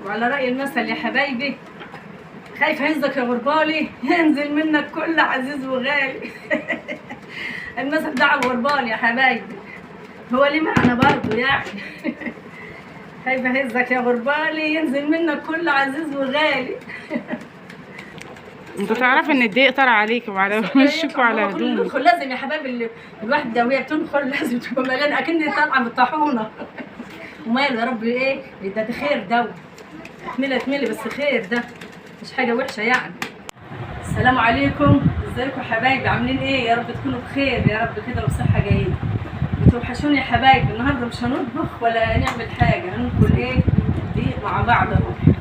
وعلى رأي المثل يا حبايبي، خايف هنزك يا غربالي ينزل منك كل عزيز وغالي. المثل ده على الغربال يا حبايبي، هو ليه معنى برضه يعني. خايف هزك يا غربالي ينزل منك كل عزيز وغالي. انت تعرفي ان الدقيق طلع عليك وعلى وشك وعلى هدومك. لازم يا حبايبي الواحدة وهي بتنخل لازم تبقى مليانة اكن طالعه من الطاحونه. وماله يا رب، ايه ده خير ده، اتملي اتملي بس خير، ده مش حاجة وحشة يعني. السلام عليكم، ازيكم حبايبي؟ عاملين ايه؟ يا رب تكونوا بخير يا رب كده وبصحه جيدة. بتوحشوني يا حبايبي. النهارده مش هنطبخ ولا نعمل حاجة، هناكل ايه؟ دقيق مع بعض اهو.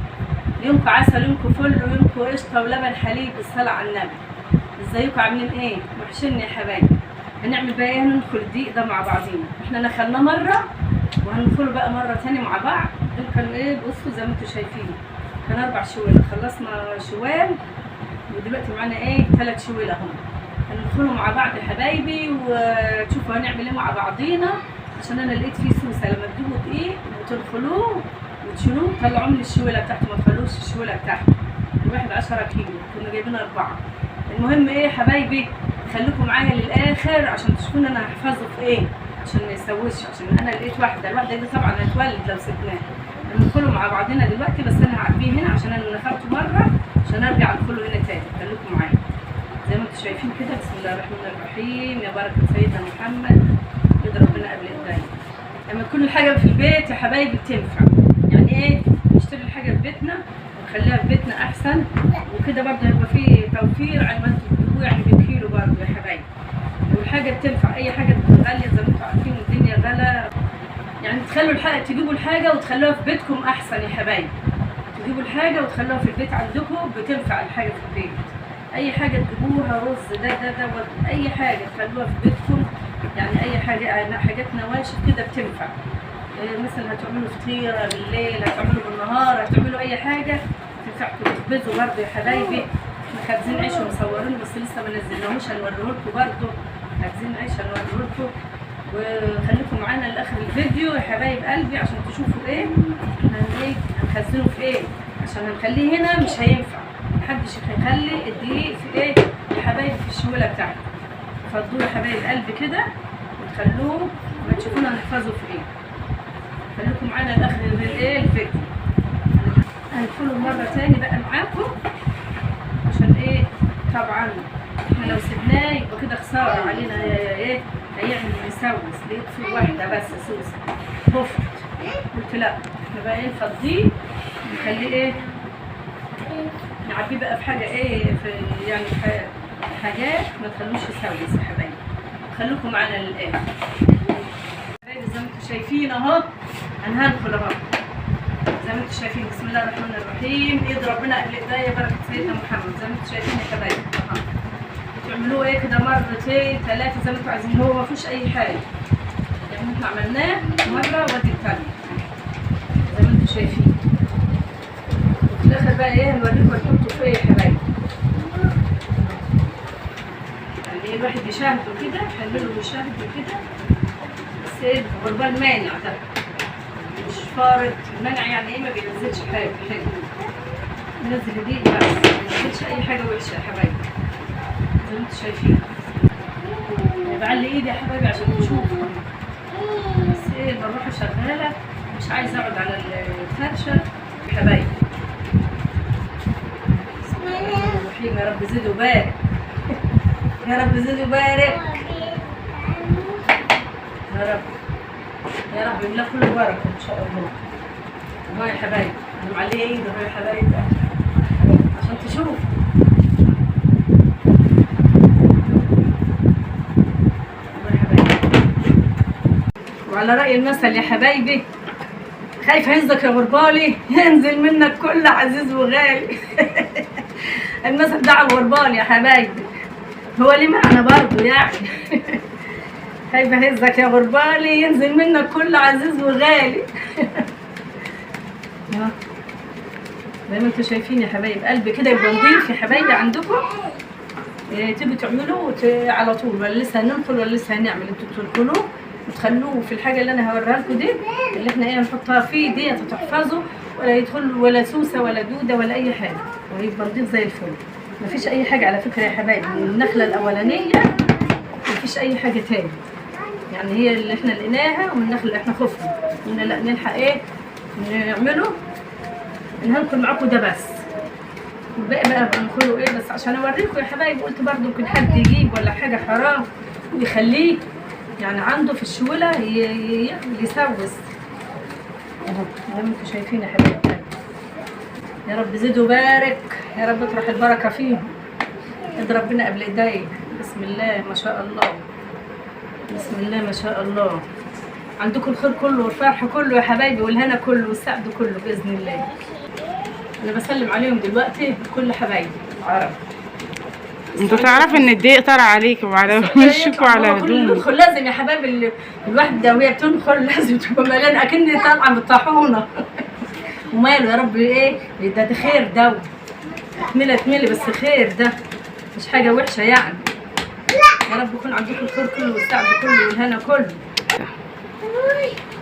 يومكم عسل، يومكم فل، ويومكم قشطه ولبن حليب، بالصلاة على النبي. ازيكم عاملين ايه؟ وحشني يا حبايبي. هنعمل بقى ايه؟ هندخل الدقيق ده مع بعضينا، احنا نخلناه مرة وهندخله بقى مرة ثانية مع بعض. دول كانوا ايه؟ بصوا زي ما انتم شايفين كان 4 شوال، خلصنا شوال ودلوقتي معانا ايه؟ 3 شوال اهو. هندخله مع بعض يا حبايبي وتشوفوا هنعمل ايه مع بعضينا، عشان انا لقيت فيه سوسة. لما تجيبوا دقيق وتدخلوه وتشيلوه طلعوه من الشوله بتاعته، ما تخلوش الشوله بتاعته. الواحد 10 كيلو كنا جايبين 4. المهم ايه يا حبايبي، خليكم معايا للاخر عشان تشوفون انا هحفظه في ايه، عشان ما يسويش، عشان انا لقيت واحدة، الواحدة دي طبعا هتولد لو سبناها. هندخله مع بعضنا دلوقتي، بس انا هعبيه هنا عشان انا نخلته مرة عشان ارجع ادخله هنا تاني. خليكم معايا زي ما انتم شايفين كده. بسم الله الرحمن الرحيم، يا بركة سيدنا محمد، يد ربنا قبل ايدينا. لما تكون الحاجة في البيت يا حبايبي بتنفع، يعني ايه؟ نشتري الحاجة في بيتنا ونخليها في بيتنا احسن، وكده برضه هيبقى فيه توفير على ما انتوا تجيبوه يعني بالكيلو برضه يا حبايبي. والحاجة بتنفع، اي حاجة بتبقى غالية زي ما انتوا عارفين الدنيا غلا، يعني تخلوا الحاجة، تجيبوا الحاجة وتخلوها في بيتكم احسن يا حبايبي. تجيبوا الحاجة وتخلوها في البيت عندكم، بتنفع الحاجة في البيت. اي حاجة تجيبوها، رز ده ده ده، اي حاجة تخلوها في بيتكم، يعني اي حاجة، حاجات نواشف كده بتنفع. مثلا هتعملوا فطيره بالليل، هتعملوا بالنهار، هتعملوا اي حاجة تنفعكم. تخبزوا برضه يا حبايبي. احنا خابزين عيش ومصورينه بس لسه ما نزلناهوش، هنوريهولكم برضه. خابزين عيش هنوريهولكم، وخليكم معانا لاخر الفيديو يا حبايب قلبي عشان تشوفوا ايه احنا ايه هنخزنه في ايه، عشان هنخليه هنا مش هينفع، محدش هيخلي الدقيق في ايه يا حبايبي في الشوله بتاعته. فضوه يا حبايب قلبي كده وتخلوه ما تشوفونا هنحفظه في ايه. خليكم معانا لاخر الايه الفيديو. هندخله مرة تاني بقى معاكم عشان ايه؟ طبعا احنا لو سيبناه يبقى كده خسارة علينا، ايه هيعمل يسوس. لقيت فيه واحدة بس سوسة خفت، قلت لا احنا بقى ايه نفضيه نخليه ايه نعبيه بقى في حاجة ايه، في يعني في حاجات ما تخلوش يسوس يا حبايبي. خليكم معانا للاخر حبايبي. زي ما انتم شايفين اهو انا هدخل اهو زي ما انتم شايفين. بسم الله الرحمن الرحيم، ايد ربنا قبل ايديا، بركة سيدنا محمد. زي ما انتم شايفين يا حبايبي اهو تعملوه ايه كده مرتين ثلاثة زي ما انتم عايزين، هو ما فيهوش اي حاجة يعني. احنا عملناه مرة وادي الثانية زي ما انتم شايفين. وفي الاخر بقى ايه هنوريكم هنحطه في ايه يا حبايبي. يعني ايه الواحد يشاهده كده، يحلله ويشاهده كده، بس ايه الغربال مانع ده مش فارض المنع، يعني ايه ما بينزلش حاجة حلو، بينزل دقيق بس ما بينزلش اي حاجة وحشة يا حبايبي زي ما انتم شايفين. انا بعلي ايدي يا حبايبي عشان تشوفوا، بس ايه المروحة شغالة مش عايزه اقعد على الفرشة يا حبايبي. بسم الله الرحمن الرحيم، يا رب زد وبارك، يا رب زد وبارك، يا رب يا رب يملا كله بركة ان شاء الله. اهو يا حبايبي انا معليه ايدي اهو يا حبايبي عشان تشوفوا. وعلى رأي المثل يا حبايبي، خايف هنزك يا غربالي ينزل منك كل عزيز وغالي. المثل ده على الغربال يا حبايبي، هو ليه معنى برضه يعني. خايف اهزك يا غربالي ينزل منك كل عزيز وغالي. زي ما انتم شايفين يا حبايب قلبي كده يبقى نضيف يا حبايبي عندكم. تيجوا تعملوا على طول، ولا لسه هننقل ولا لسه هنعمل؟ انتوا تنقلوه وتخلوه في الحاجة اللي انا هوريها لكم دي، اللي احنا ايه هنحطها فيه دي، هتحفظوا ولا يدخل ولا سوسة ولا دوده ولا اي حاجة، ويبقى نضيف زي الفل. مفيش اي حاجة على فكرة يا حبايبي من النخلة الاولانية، مفيش اي حاجة تاني. يعني هي اللي احنا لقيناها والنخله اللي احنا خفنا قلنا لا نلحق ايه نعمله، ان هنخل معاكم ده بس، والباقي بقى بنخله ايه بس عشان اوريكم يا حبايبي. قلت برضو ممكن حد يجيب ولا حاجة حرام ويخليه يعني عنده في الشوله يسوس اهو زي ما انتم شايفين يا حبايبي. يا رب زيد وبارك، يا رب اطرح البركة فيهم، اضرب بنا قبل ايديك. بسم الله ما شاء الله، بسم الله ما شاء الله. عندكم الخير كله والفرح كله يا حبايبي، والهنا كله والسعد كله باذن الله. انا بسلم عليهم دلوقتي كل حبايبي العرب. انت تعرف ان الضيق طلع عليك وعلى وشك وعلى هدومك. ندخل لازم يا حبايبي، الواحدة وهي بتنخل لازم تبقى مليانة اكن طالعه من الطاحونه. وماله يا رب ايه ده خير ده، اتملى اتملي بس خير ده، مش حاجة وحشة يعني. يا رب يكون عندكم الخير كله والسعد كله والهنا كله.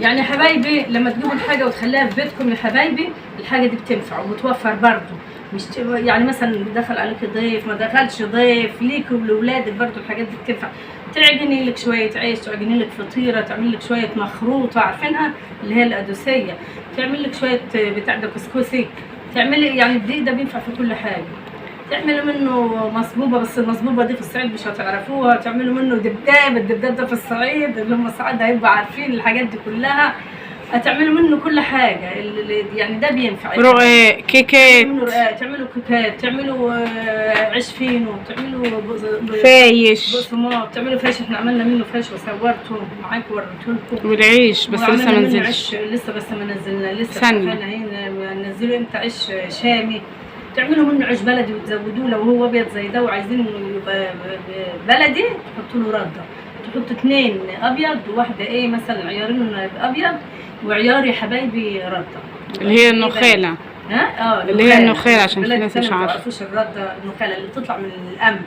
يعني يا حبايبي لما تجيبوا الحاجة وتخليها في بيتكم يا حبايبي، الحاجة دي بتنفع وبتوفر برضه. مش يعني مثلا دخل عليك ضيف، ما دخلش ضيف، ليك ولولادك برضه الحاجات دي بتنفع. تعجني لك شوية عيش، تعجني لك فطيره، تعمل لك شوية مخروطه عارفينها اللي هي القدوسيه، تعمل لك شوية بتاع ده كسكسي، تعملي يعني الدقيق ده بينفع في كل حاجة. تعملوا منه مصبوبه، بس المصبوبه دي في الصعيد مش هتعرفوها. تعملوا منه دبداب، الدبداب ده في الصعيد اللي هم الصعيد هيبقوا عارفين الحاجات دي كلها. هتعملوا منه كل حاجة يعني ده بينفع. رقاق، كيكات، تعملوا رقاق، تعملوا كيكات، تعملوا عيش فينو، تعملوا فايش، بقسماط، تعملوا فايش. احنا عملنا منه فايش وصورته معاكم ووريته لكم. والعيش بس لسه ما نزلش، عيش لسه بس ما نزلنا لسه، ننزله امتى؟ عيش شامي. تعملوا منه عيش بلدي وتزودوه لو هو ابيض زي ده وعايزين يبقى بلدي، تحطوا له رده، تحطوا 2 ابيض وواحدة ايه مثلا، عيارين ابيض وعيار يا حبايبي رده اللي هي النخاله. ها اللي هي النخاله عشان في ناس مش عارفه، ما تعرفوش الردة النخاله اللي بتطلع من القمح.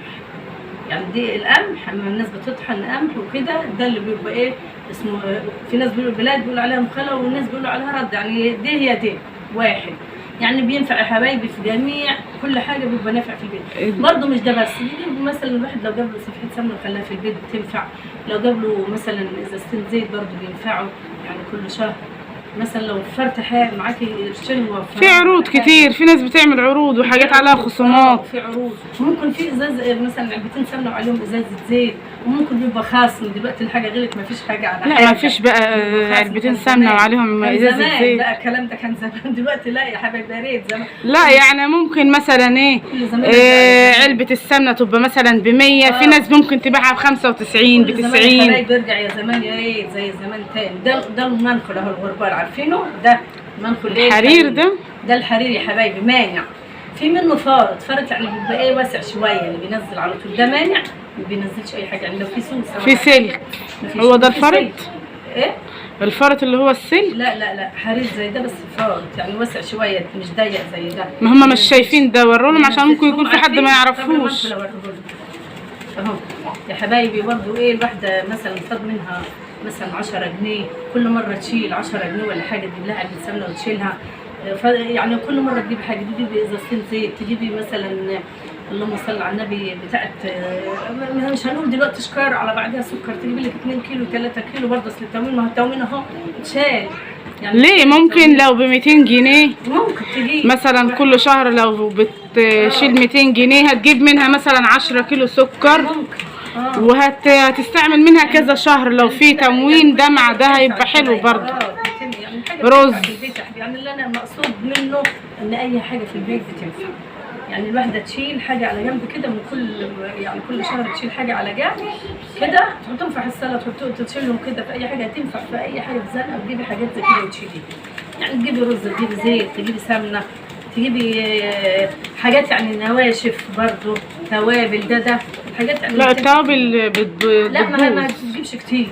يعني دي القمح اما الناس بتطحن قمح وكده، ده اللي بيبقى ايه اسمه، في ناس بيقولوا البلاد بيقولوا عليها نخاله والناس بيقولوا عليها رده، يعني دي هي دي واحد. يعني بينفع يا حبايبي في جميع كل حاجة، بيبقى نافع في البيت برضه. مش ده بس، مثلا الواحد لو جاب له صفحة سمنه وخلاها في البيت بتنفع، لو جاب له مثلا ازازتين زيت برضه بينفعوا يعني كل شهر. مثلا لو وفرت حاجة معاكي قرشين، في عروض كتير، في ناس بتعمل عروض وحاجات عليها خصومات، في عروض. ممكن في ازاز مثلا علبتين سمنه وعليهم ازازة زيت، وممكن بيبقى خصم. دلوقتي الحاجة غلت، ما فيش حاجة على لا ما فيش بقى علبتين سمنه وعليهم ازازة زيت. لا الكلام ده كان زمان، دلوقتي لا يا حبايبي، يا ريت زمان. لا يعني ممكن مثلا ايه، علبة السمنة تبقى مثلا ب100، في ناس ممكن تبيعها ب95 ب90. يا حبايبي ارجع يا زمان، يا ريت زي زمان تاني. ده المنخل اهو، الغربال عارفينه ده منخل ايه؟ الحرير ده، ده الحرير يا حبايبي مانع. في منه فارط، فارط يعني بيبقى ايه واسع شوية اللي بينزل على طول. ده مانع ما بينزلش اي حاجة، يعني لو في سوسة في سلك. هو ده الفرط؟ ايه الفرط اللي هو السلك؟ لا لا لا، حرير زي ده بس فرط يعني واسع شوية، مش ضيق زي ده. ما هم مش شايفين ده، وروا لهم عشان ممكن يكون في حد ما يعرفوش. اهو يا حبايبي برضه ايه، الواحدة مثلا فاض منها مثلا 10 جنيه، كل مرة تشيل 10 جنيه ولا حاجة، تجيب لها علبة سمنه وتشيلها. يعني كل مرة تجيب حاجة، تجيبي ازازتين زيت، تجيبي مثلا اللهم صل على النبي بتاعت، مش هنقول دلوقتي شكار على بعدها سكر، تجيبي لك 2 كيلو 3 كيلو برضه. اصل التموين، ما هو التموين اهو اتشال يعني. ليه؟ ممكن لو ب 200 جنيه ممكن تجيب مثلا كل شهر، لو بتشيل 200 جنيه هتجيب منها مثلا 10 كيلو سكر ممكن، وهتستعمل منها كذا شهر. لو في تموين ده مع ده هيبقى حلو برضه. يعني رز. يعني اللي انا مقصود منه ان اي حاجة في البيت بتنفع، يعني الواحدة تشيل حاجة على جنب كده من كل، يعني كل شهر تشيل حاجة على جنب كده، تحطهم في حصاله، تحطهم تشيلهم كده في اي حاجة تنفع، في اي حاجة في زنقه تجيبي حاجات زي كده وتشيليها. يعني تجيبي رز، تجيبي زيت، تجيبي سمنه، تجيبي حاجات يعني نواشف برضو، توابل، ده الحاجات يعني. لا التوابل لا ما تجيبش كتير،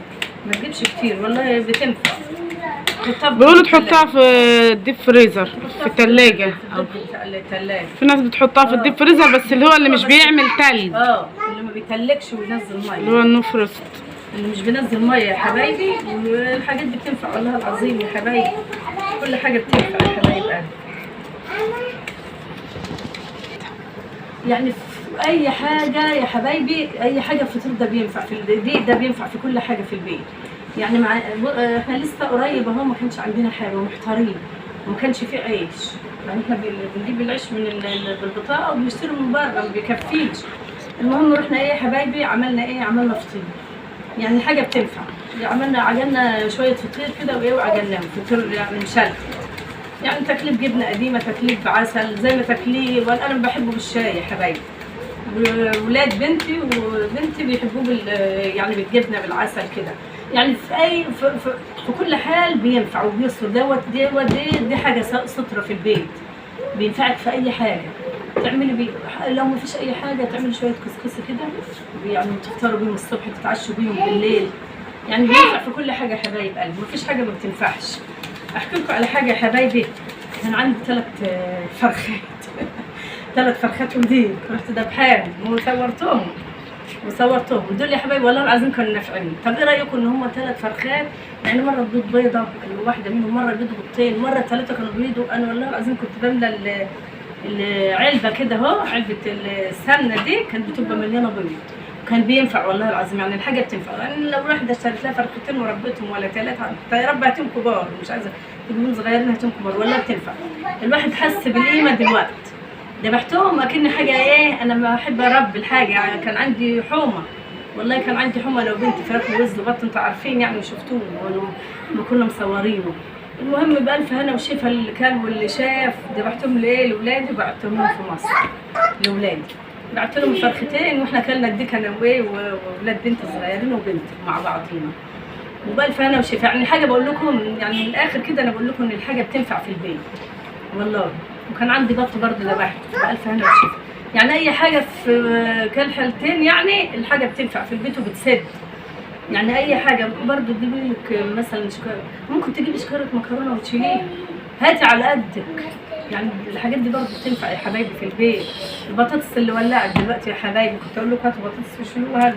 ما تجيبش كتير والله بتنفع. بيقولوا تحطها في ال deep freezer في الثلاجة، في ناس بتحطها في ال deep freezer بس اللي هو اللي مش بيعمل تلج، اللي ما بيتلكش وينزل مية، اللي هو ال no frost. اللي مش بينزل مية يا حبايبي. والحاجات دي بتنفع والله العظيم يا حبايبي، كل حاجة بتنفع يا حبايب قلبي. يعني في اي حاجة يا حبايبي، اي حاجة الفطير ده بينفع في البيت، ده بينفع في كل حاجة في البيت. يعني مع احنا لسه قريب اهو ما كانش عندنا حاجة ومحتارين وما كانش في عيش، يعني احنا بنجيب العيش من بالبطاقه وبنشتري من بره ما بيكفيش. المهم رحنا ايه يا حبايبي، عملنا ايه، عملنا فطير، يعني حاجة بتنفع. عملنا عجلنا شوية فطير كده وايه، وعجلناهم فطير يعني مشلتت، يعني تكليف جبنه قديمة، تكليف عسل، زي ما تاكليه. وانا بحبه بالشاي يا حبايبي، ولاد بنتي وبنتي بيحبوه يعني بالجبنه بالعسل كده. يعني في اي في كل حال بينفع وبيصر. دوت دي حاجة ستره في البيت، بينفعك في اي حاجة تعملي بيه. لو ما فيش اي حاجة تعملي شوية كسكسي كده، يعني تفطروا بيهم الصبح، تتعشوا بيهم بالليل، يعني بينفع في كل حاجة يا حبايب قلبي، ما فيش حاجة ما بتنفعش. احكي لكم على حاجة يا حبايبي، كان عندي 3 فرخات 3 فرخات وديك، رحت ذبحاهم وصورتهم دول يا حبايبي والله العظيم كانوا نافعين. طب ايه رايكم ان هم 3 فرخات، يعني مرة تبيض بيضة الواحدة منهم، مرة بيضوا بيضتين، مرة 3 كانوا بيضوا. انا والله العظيم كنت بملى العلبة كده اهو، علبة السمنة دي كانت بتبقى مليانة بيض، وكان بينفع والله العظيم. يعني الحاجة بتنفع، يعني لو واحدة اشتريت لها فرختين وربيتهم ولا 3، يا رب هاتهم كبار، مش عايزه تجيبهم صغيرين، هاتهم كبار والله بتنفع. الواحد حس بالقيمة دلوقتي، ذبحتهم اكن حاجة ايه. انا ما بحب اربي الحاجة، يعني كان عندي حومه والله، كان عندي حومه لو بنتي فراخ ووز وبط، انتوا عارفين يعني وشفتوه وكنا مصورينه. المهم بألف هنا وشفا اللي كان واللي شاف. ذبحتهم لايه، لاولادي، وبعتهم لهم في مصر لاولادي، بعت لهم فرختين، واحنا كلنا الديك انا وايه واولاد بنتي صغيرين وبنتي مع بعضينا، وبألف هنا وشفا. يعني حاجة بقول لكم، يعني من الاخر كده انا بقول لكم ان الحاجة بتنفع في البيت والله. وكان عندي بط برضه ذبحته بألف هنا وشفا. يعني اي حاجة في كالحالتين، يعني الحاجة بتنفع في البيت وبتسد. يعني اي حاجة برضه تجيبي لك مثلا شكاره، ممكن تجيبي شكاره مكرونه وتشيليها، هاتي على قدك. يعني الحاجات دي برضه بتنفع يا حبايبي في البيت. البطاطس اللي ولعت دلوقتي يا حبايبي، كنت اقول لكم هاتوا بطاطس وشيلوها،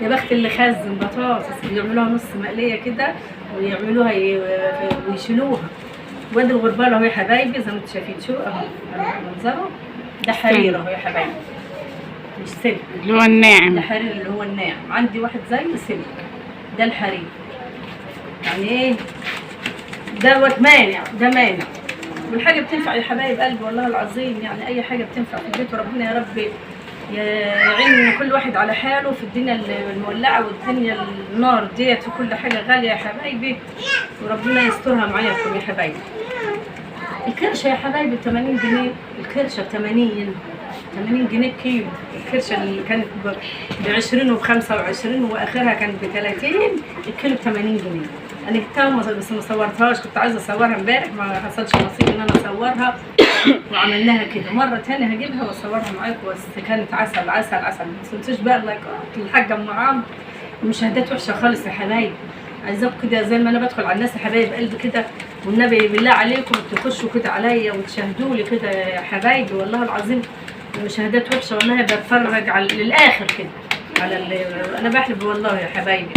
يا بخت اللي خزن بطاطس، بيعملوها نص مقلية كده ويعملوها ويشيلوها. وادي الغربال اهو يا حبايبي زي ما انتم شايفين، شو اهو منظره، ده حرير اهو يا حبايبي، مش سلك، اللي هو الناعم، ده حرير اللي هو الناعم. عندي واحد زيه سلك، ده الحرير. يعني ايه دوت مانع، ده مانع. والحاجة بتنفع يا حبايب قلبي والله العظيم، يعني اي حاجة بتنفع في البيت. وربنا يا رب يعين كل واحد على حاله في الدنيا المولعه والدنيا النار ديت، وكل حاجة غالية يا حبايبي، وربنا يسترها معاكم يا حبايبي. الكرشه يا حبايبي 80 جنيه، الكرشه 80 جنيه كيلو. الكرشه اللي كانت ب 20 وب 25 واخرها كانت ب 30، الكيلو ب 80 جنيه. انا جبتها بس ما صورتهاش، كنت عايزه اصورها امبارح ما حصلش نصيب ان انا اصورها، وعملناها كده. مرة ثانية هجيبها واصورها معاكم، بس كانت عسل عسل عسل. ما تنسوش بقى اللايكات الحاجة ام عمرو، المشاهدات وحشة خالص يا حبايبي. عايزاكم كده زي ما انا بدخل على الناس يا حبايب قلبي كده، والنبي بالله عليكم تخشوا كده عليا وتشاهدوا لي كده يا حبايبي والله العظيم. المشاهدات وحشة والله، بتفرج على للاخر كده على انا بحلف والله يا حبايبي،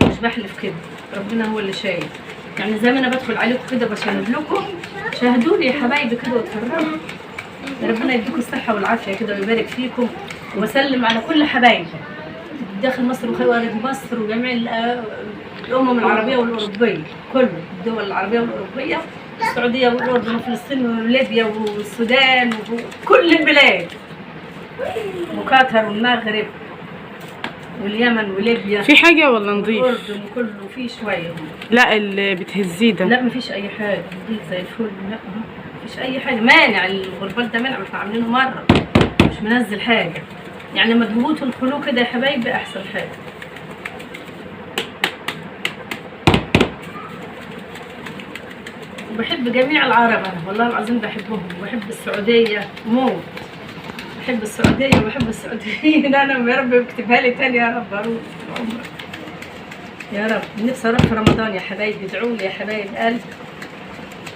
مش بحلف كده، ربنا هو اللي شايف. يعني زي ما انا بدخل عليكم كده بشاهد لكم، شاهدوا لي يا حبايبي كده واتفرجوا. ربنا يديكم الصحة والعافية كده ويبارك فيكم، واسلم على كل حبايبي داخل مصر وخارج مصر وجميع الامم العربية والاوروبيه، كله الدول العربية والاوروبيه، السعودية والاردن وفلسطين وليبيا والسودان وكل البلاد، وقطر والمغرب واليمن وليبيا. في حاجة ولا نضيف؟ الاردن كله في شوية. لا اللي بتهزيه ده لا مفيش اي حاجة، نضيف زي الفل. لا مفيش اي حاجة، مانع الغربال ده مانع، احنا عاملينه مرة مش منزل حاجة. يعني لما تجيبوه تنخلوه كده يا حبايبي احسن حاجة. وبحب جميع العرب انا والله العظيم بحبهم، وبحب السعودية موت، بحب السعودية وبحب السعوديين انا. يا رب اكتبها لي تاني يا رب، اروح العمرة يا رب. نفسي اروح في رمضان يا حبايبي، ادعوا لي يا حبايب قلبي،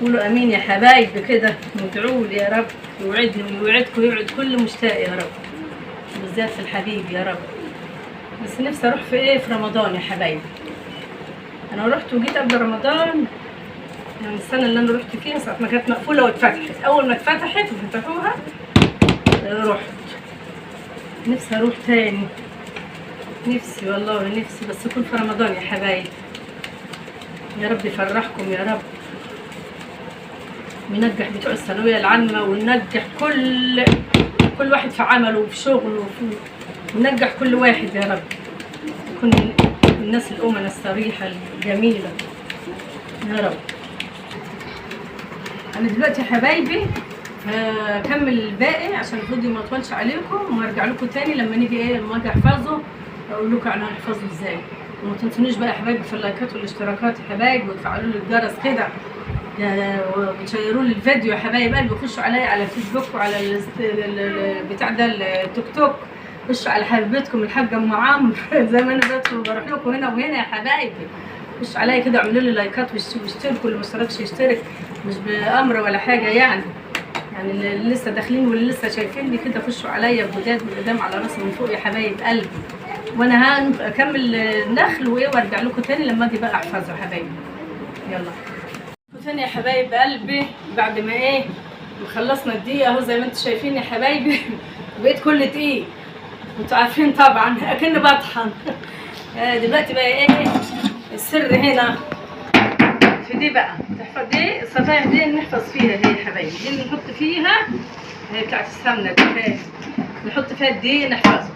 قولوا امين يا حبايبي كده، وادعوا لي يا رب يوعدني ويوعدكم ويوعد كل مشتاق يا رب، بالذات في الحبيب يا رب. بس نفسي اروح في ايه، في رمضان يا حبايبي. انا رحت وجيت قبل رمضان، يعني السنة اللي انا رحت فيها ساعة ما كانت مقفولة واتفتحت، اول ما اتفتحت وفتحوها رحت. نفسي اروح تاني، نفسي والله نفسي، بس يكون في رمضان يا حبايبي. يا رب يفرحكم يا رب، وينجح بتوع الثانوية العامة، وننجح كل واحد في عمله وفي شغله وننجح كل واحد يا رب، يكون الناس الأمناء الصريحة الجميلة يا رب. أنا دلوقتي يا حبايبي هكمل الباقي عشان الفيديو ما يطولش عليكم، وهرجع لكم تاني لما نيجي ايه، لما اجي احفظه اقول لكم انا هحفظه ازاي. وما تنسونيش بقى يا حبايبي في اللايكات والاشتراكات يا حبايبي، وتفعلوا لي الجرس كده وتشيروا لي الفيديو يا حبايب قلبي. خشوا عليا على الفيسبوك وعلى بتاع ده التوك توك، خشوا على حبيبتكم الحاجة ام عمرو زي ما انا بدخل وبروح لكم هنا وهنا يا حبايبي. خشوا عليا كده، اعملوا لي لايكات واشتركوا، اللي ما اشتركش يشترك، مش بامر ولا حاجة يعني اللي لسه داخلين واللي لسه شايفيني كده خشوا عليا الجداد والقدام على راسي من فوق يا حبايب قلبي. وانا هكمل النخل وايه وارجع لكم تاني لما اجي بقى احفظه يا حبايبي. يلا تاني يا حبايب قلبي، بعد ما ايه خلصنا الدقيقة اهو زي ما انتم شايفين يا حبايبي بقيت كل دقيق، انتوا عارفين طبعا اكن بطحن. دلوقتي بقى ايه السر هنا في دي بقى، تحفظ دي الصفايح دي نحفظ فيها هي يا حبايبي، دي اللي نحط فيها هي بتاعت السمنة دي، نحط فيها الدقيق نحفظه.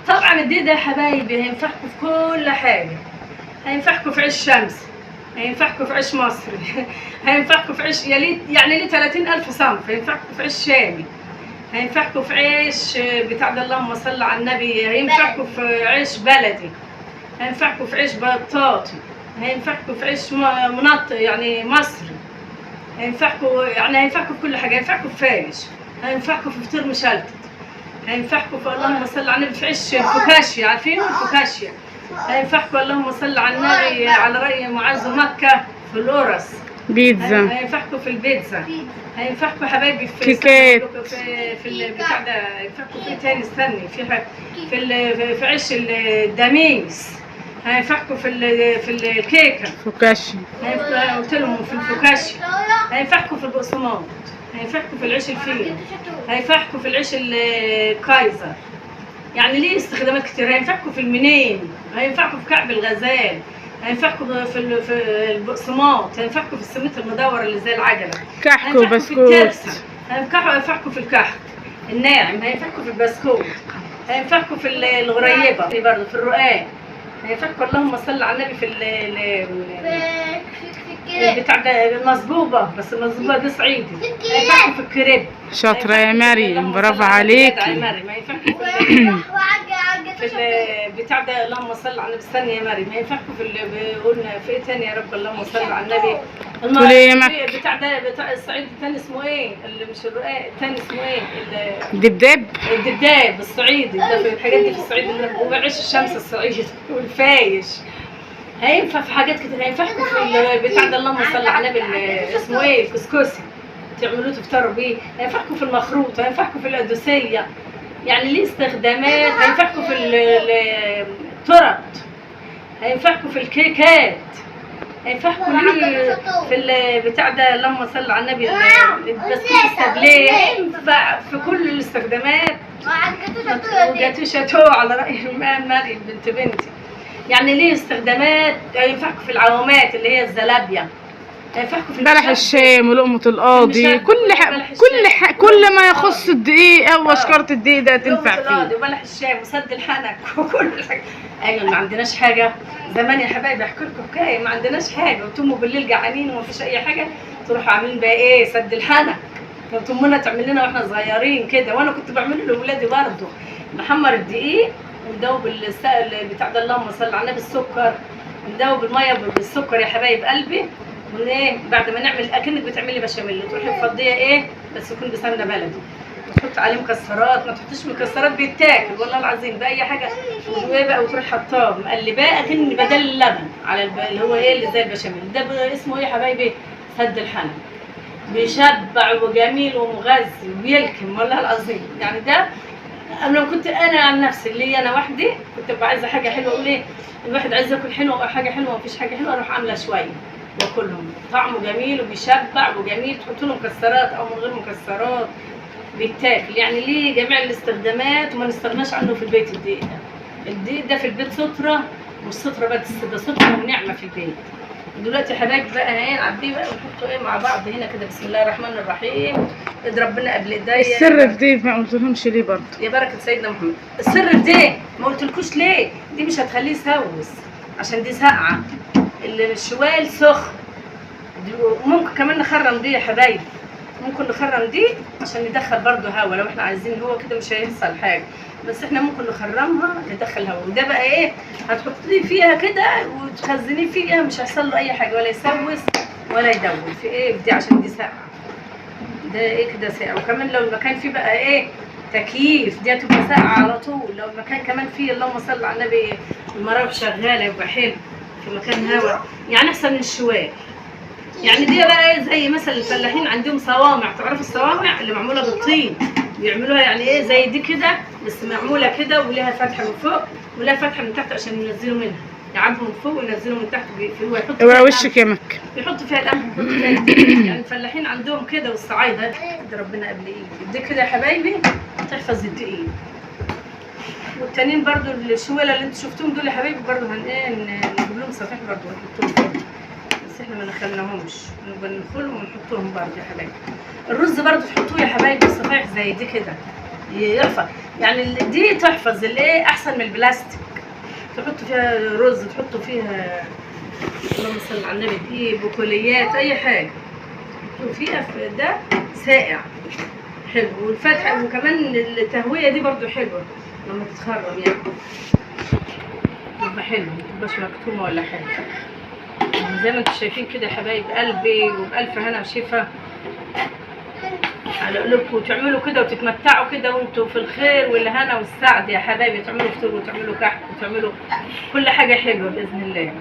طبعا الدقيق ده يا حبايبي هينفعكم في كل حاجة، هينفعكم في عيش شمس، هينفعكم في عيش مصري، هينفعكم في عيش يا ليت يعني ليه 30,000 صنف، هينفعكم في عيش شامي، هينفعكم في عيش بتاع ده اللهم صل على النبي، هينفعكم في عيش بلدي، هينفعكم في عيش بطاطي، هينفعكم في عيش منط يعني مصري، هينفعكم يعني هينفعكم في كل حاجة، هينفعكم في فايش، هينفعكم في فطير مشلتت، هينفعكم في اللهم صل على النبي في عيش الفوكاشيا، عارفين الفوكاشيا، هينفعكم اللهم صل على النبي على رأي معز مكة في القرص، بيتزا، هينفعكم في البيتزا، هينفعكم حبايبي في كيكات، في البتاع ده، هينفعكم في تاني استني في حاجة في عيش الدميس، هينفعكم في الكيكه فوكاشيا، قلت لهم في الفوكاشيا، هينفعكم في البقسماط، هينفعكم في العيش الفينو، هينفعكم في العيش الكايزر، يعني ليه استخدامات كتير، هينفعكم في المنين، هينفعكم في كعب الغزال، هينفعكم في البقسماط، هينفعكم في السميت المدور اللي زي العجلة، كحك وبسكوت، هينفعكم في الكحك الناعم، هينفعكم في البسكوت، هينفعكم في الغريبة برضه، في الرقاق، هينفعكم اللهم صل على النبي في بتاع ده المصبوبه، بس المصبوبه دي صعيدي، هينفعكم في الكريب. شاطرة يا مريم، برافو عليكي. يا مريم هينفعكم في بتاع ده اللهم صل على النبي، استني يا مريم، هينفعكم في اللي قلنا في ايه تاني يا رب اللهم صل على النبي، بتاع ده بتاع الصعيد التاني اسمه ايه؟ اللي مش الرقاق التاني اسمه ايه؟ الدبداب، الدبداب الصعيدي ده، في الحاجات دي في الصعيد، وعيش الشمس الصعيدي والفايش، هينفع في حاجات كتير، هينفعكم في بتاع ده اللهم صل على النبي اسمه ايه؟ الكسكسي تعملوه تفطروا بيه، هينفعكم في المخروط، هينفعكم في القدوسيه، يعني ليه استخدامات، هينفعكم في الترط، هينفعكم في الكيكات، هينفعكم ليه في بتاع ده اللهم صل على النبي البسكوت السابليه، هينفع في كل الاستخدامات، وجاتو شاتو على راي مريم بنت بنتي، يعني ليه استخدامات، هينفعكم في العوامات اللي هي الزلابيه، هينفعكم في بلح الشام ولقمة القاضي، كل ما يخص الدقيق او شكارة الدقيق ده تنفع فيه، وبلح الشام وسد الحنك وكل حاجة. ايوه ما عندناش حاجة زمان يا حبايبي، احكي لكم حكاية، ما عندناش حاجة وتموا بالليل جعانين وما فيش اي حاجة، تروحوا عاملين بقى ايه؟ سد الحنك، كانت امنا تعمل لنا واحنا صغيرين كده، وانا كنت بعمله لاولادي برضه، نحمر الدقيق وندوب بتاع ده اللهم صل على النبي السكر، ندوب المية بالسكر يا حبايب قلبي، وايه بعد ما نعمل اكنك بتعملي بشاميل، تروحي مفضيه ايه بس يكون بسمنه بلدي، وتحط عليه مكسرات، ما تحطيش مكسرات بيتاكل والله العظيم باي حاجة، وايه بقى وتروحي حطاه مقلباه اكن بدل اللبن على اللي هو ايه اللي زي البشاميل ده، اسمه ايه يا حبايبي؟ سد الحنك، بيشبع وجميل ومغذي وبيلكم والله العظيم، يعني ده انا لو كنت انا عن نفسي اللي انا وحدي كنت ببقى عايزه حاجة حلوة، اقول ايه الواحد عايز ياكل حلوة او حاجة حلوة، مفيش حاجة حلوة اروح عامله شوية واكلهم. طعمه جميل وبيشبع وجميل، تحط له مكسرات او من غير مكسرات بيتاكل. يعني ليه جميع الاستخدامات وما نستغناش عنه في البيت. الدقيق ده، الدقيق ده في البيت ستره، مش ستره بس ده ستره ونعمه في البيت. دلوقتي يا حبايبي بقى ايه نعبيه بقى ونحطه ايه مع بعض هنا كده. بسم الله الرحمن الرحيم. اضرب ربنا قبل ايديا. السر في دي ما قلتلهمش ليه برضه يا بركة سيدنا محمد. السر في دي ما قلتلكوش ليه، دي مش هتخليه يسوس عشان دي ساقعه، الشوال سخن. ممكن كمان نخرم دي يا حبايبي، ممكن نخرم دي عشان ندخل برضه هوا لو احنا عايزين، هو كده مش هيحصل حاجة، بس احنا ممكن نخرمها ندخل هوا. وده بقى ايه هتحطيه فيها كده وتخزنيه فيها، مش هيحصل له اي حاجة ولا يسوس ولا يدون في ايه دي، عشان دي ساقعه. ده ايه كده ساقع. وكمان لو المكان فيه بقى ايه تكييف دي هتبقى ساقعه على طول. لو المكان كمان فيه اللهم صل على النبي المراوح شغالة يبقى حلو، في مكان هوا يعني احسن من الشوال. يعني دي بقى ايه زي مثلا الفلاحين عندهم صوامع، تعرفوا الصوامع اللي معمولة بالطين بيعملوها يعني ايه زي دي كده، بس معمولة كده ولها فتحه من فوق ولها فتحه من تحت عشان ينزلوا منها، يعبوا من فوق وينزلوا من تحت. هو يحط اوعى وشك يا مكة، يحطوا فيها القمح ويحطوا فيها الدقيق. يعني الفلاحين عندهم كده والصعايده ده ربنا قبل ايدي دي كده يا حبايبي تحفظ الدقيق. والتانيين برضو الشواله اللي انتوا شفتوهم دول يا حبايبي برضو هن ايه نجيب لهم صفيح برضو ونحطهم فيهم، بس احنا ما نخلناهمش، نبقى نخلهم ونحطهم برضو يا حبايبي. الرز برضو تحطوه يا حبايبي صفايح زي دي كده يحفظ، يعني دي تحفظ الايه احسن من البلاستيك. تحطوا فيها رز، تحطوا فيها اللهم صل على النبي دقيق، بقوليات، اي حاجة تحطوا فيها. في ده ساقع حلو، والفتحة وكمان التهويه دي برضو حلوة لما تتخرم، يعني تبقى حلوة ما تبقاش مكتومة ولا حاجة. زي ما انتم شايفين كده يا حبايب قلبي، وبألف هنا وشفا على قلوبكم، وتعملوا كده وتتمتعوا كده وانتوا في الخير والهنا والسعد يا حبايبي. تعملوا فطور وتعملوا كحك وتعملوا كل حاجة حلوة باذن الله.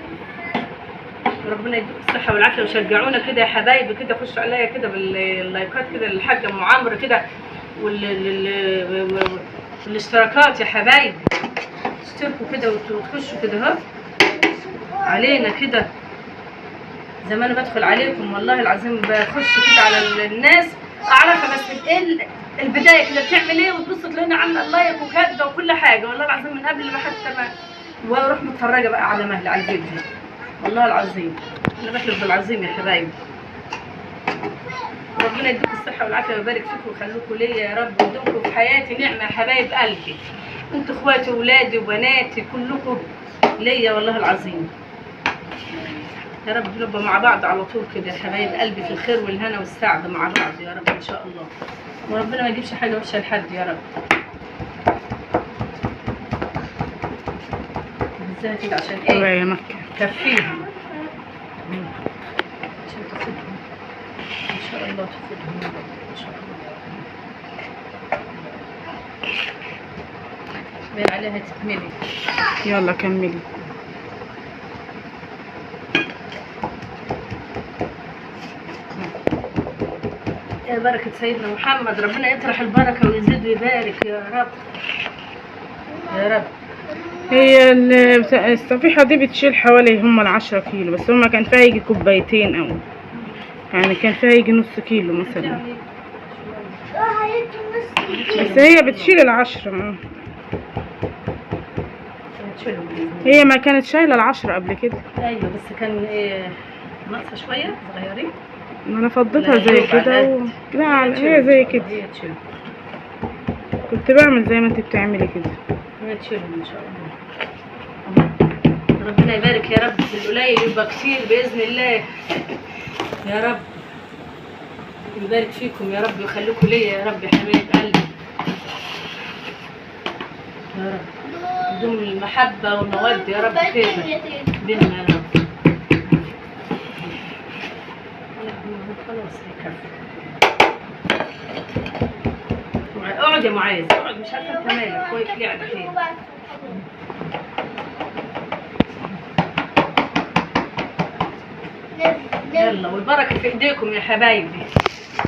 ربنا يديكم الصحة والعافية، وشجعونا كده يا حبايبي كده، خشوا عليا كده باللايكات كده للحاجة ام عمرو كده والاشتراكات يا حبايبي، اشتركوا كده وتخشوا كده اهو علينا كده زي ما انا بدخل عليكم والله العظيم، بخش كده على الناس اعرفها بس ايه البداية كده بتعمل ايه، وتبص تلاقيني عامله لايك وكاتبه وكل حاجة والله العظيم من قبل ما حتى ما واروح متفرجه بقى على مهلي على الفيديو والله العظيم. انا بحلف بالعظيم يا حبايبي. ربنا يديكم الصحة والعافية ويبارك فيكم ويخليكم ليا يا رب، ويدومكم في حياتي نعمه يا حبايب قلبي. انتوا اخواتي واولادي وبناتي كلكم ليا والله العظيم. يا رب نبقى مع بعض على طول كده يا حبايب قلبي في الخير والهنا والسعد مع بعض يا رب ان شاء الله، وربنا ما يجيبش حاجة وحشة لحد يا رب. ازاي كده عشان ايه يا مكة تكفيهم عشان تاخدهم ان شاء الله، تاخدهم ان شاء الله. باين عليها تكملي، يلا كملي. يا بركة سيدنا محمد، ربنا يطرح البركة ويزيد ويبارك يا رب يا رب. هي الصفيحة دي بتشيل حوالي هم 10 كيلو، بس هما كان فيها يجي كوبايتين او يعني كان فيها يجي نص كيلو مثلا، بس هي بتشيل 10. هي ما كانت شايلة 10 قبل كده. ايوه بس كان ايه ناقصة شوية صغيرين، ما انا فضيتها زي كده لا هي زي كده، كنت بعمل زي ما انت بتعملي كده. هي تشيلهم ان شاء الله. ربنا يبارك يا رب في القليل يبقى كتير باذن الله يا رب. يبارك فيكم يا رب ويخليكم ليا يا رب يا حبايب قلبي يا رب. يدوم المحبة والمودة يا رب كده بينا يا رب. خلاص هيكفي. اقعد يا معاذ اقعد، مش عارفه انت مالك واقف ليه على خير. يلا والبركة في ايديكم يا حبايبي.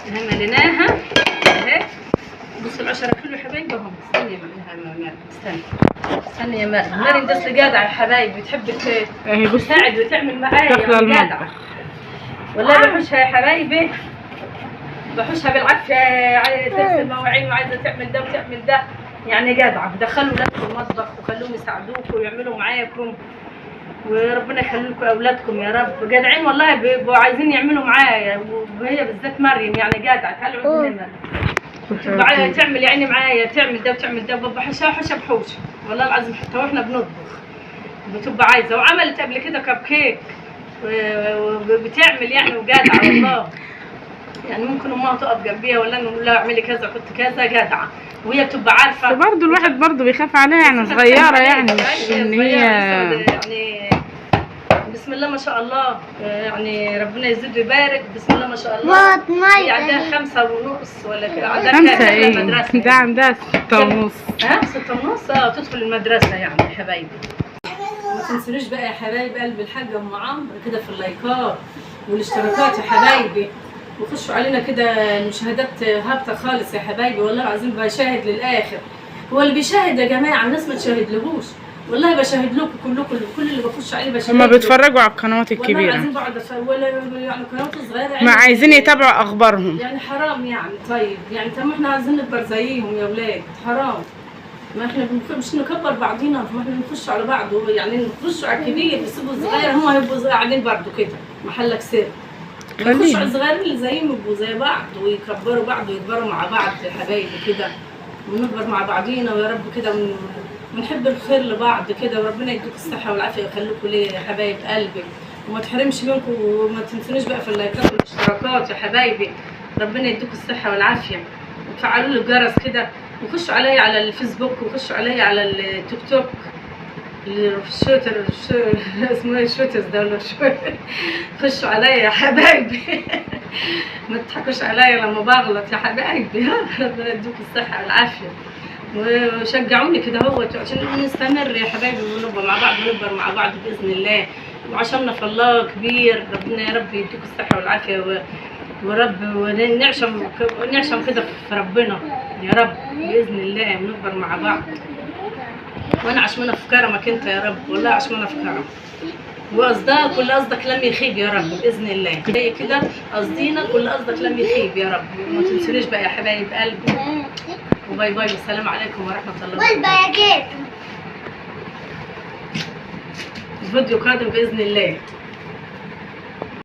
اهي مليناها اهي. بصوا بصوا ال 10 كيلو يا حبايبي اهم. استني يا مريم، استني استني يا مريم. مريم دي اصل جدعه يا حبايبي، بتحب تساعد وتعمل معايا، داخله المطبخ والله. بحوشها يا حبايبي، بحوشها بالعافية، تغسل مواعين وعايزه تعمل ده وتعمل ده، يعني جدعه. دخلوا ولادكم المطبخ وخلوهم يساعدوكم ويعملوا معاكم، وربنا يخلي لكم اولادكم يا رب. جدعين والله، بيبقوا عايزين يعملوا معايا، وهي بالذات مريم يعني جدعه. تعالوا عندنا مريم تعمل يعني معايا، تعمل ده وتعمل ده، بحوشها حوشه بحوشه والله العظيم. حتى واحنا بنطبخ بتبقى عايزه، وعملت قبل كده كب كيك وبتعمل يعني، وجدعه والله. يعني ممكن امها تقف جنبيها ولا نقول لها اعملي كذا كنت كذا، جدعه وهي بتبقى عارفه. برضه الواحد برضه بيخاف عليها يعني، صغيرة يعني، مش ان هي يعني بسم الله ما شاء الله، يعني ربنا يزيد ويبارك. بسم الله ما شاء الله، هي عندها 5.5 ولا كده، عندها 5 ايه ده عندها 6.5. ها 6.5 تدخل المدرسة يعني يا حبايبي. ما تنسونيش بقى يا حبايب قلب الحاجة ام عمرو كده في اللايكات والاشتراكات يا حبايبي، وخشوا علينا كده. المشاهدات هابطة خالص يا حبايبي والله العظيم، بشاهد للاخر. هو اللي بيشاهد يا جماعة، الناس ما تشاهدلهوش والله، بشاهد لكم كلكم، كل اللي بخش عليه بشاهد. هما بيتفرجوا على القنوات الكبيرة والله العظيم، بقعد ولا يعني القنوات الصغيرة يعني، ما عايزين يتابعوا اخبارهم يعني، حرام يعني. طيب يعني طب ما احنا عايزين نكبر زيهم يا اولاد، حرام. ما احنا مش نكبر بعضينا، ما احنا نخش على بعض يعني، نخش على الكبير بيسيبوا الصغير، هم هيبقوا قاعدين برضه كده محلك سر. نخش على الصغيرين اللي زيهم يبقوا زي بعض ويكبروا بعض ويكبروا مع بعض يا حبايبي كده، ونكبر مع بعضينا ويا رب كده، ونحب الخير لبعض كده، وربنا يديكم الصحة والعافية ويخليكم ليا يا حبايب قلبي، وما تحرمش منكم. وما تنسونيش بقى في اللايكات والاشتراكات يا حبايبي، ربنا يديكم الصحة والعافية. وتفعلوا لي الجرس كده، وخشوا عليا على الفيسبوك، وخشوا عليا على التيك توك، الشوتر اسمه ايه الشوترز ده ولا خشوا عليا يا حبايبي ما تضحكوش عليا لما بغلط يا حبايبي. ربنا يديكم الصحة والعافية، وشجعوني كده اهوت عشان نستمر يا حبايبي، ونبقى مع بعض ونكبر مع بعض باذن الله. وعشاننا في الله كبير، ربنا يا رب يديكم الصحة والعافية، ورب ونعشم ونعشم كده في ربنا يا رب باذن الله، ونكبر مع بعض. وانا عشمانه في كرمك انت يا رب، والله عشمانه في كرمك، وقصدك كل قصدك لم يخيب يا رب باذن الله. زي كده قصدينا كل قصدك لم يخيب يا رب. وما تنسونيش بقى يا حبايب قلبي، و bye bye، والسلام عليكم ورحمة الله وبركاته. الفيديو قادم باذن الله.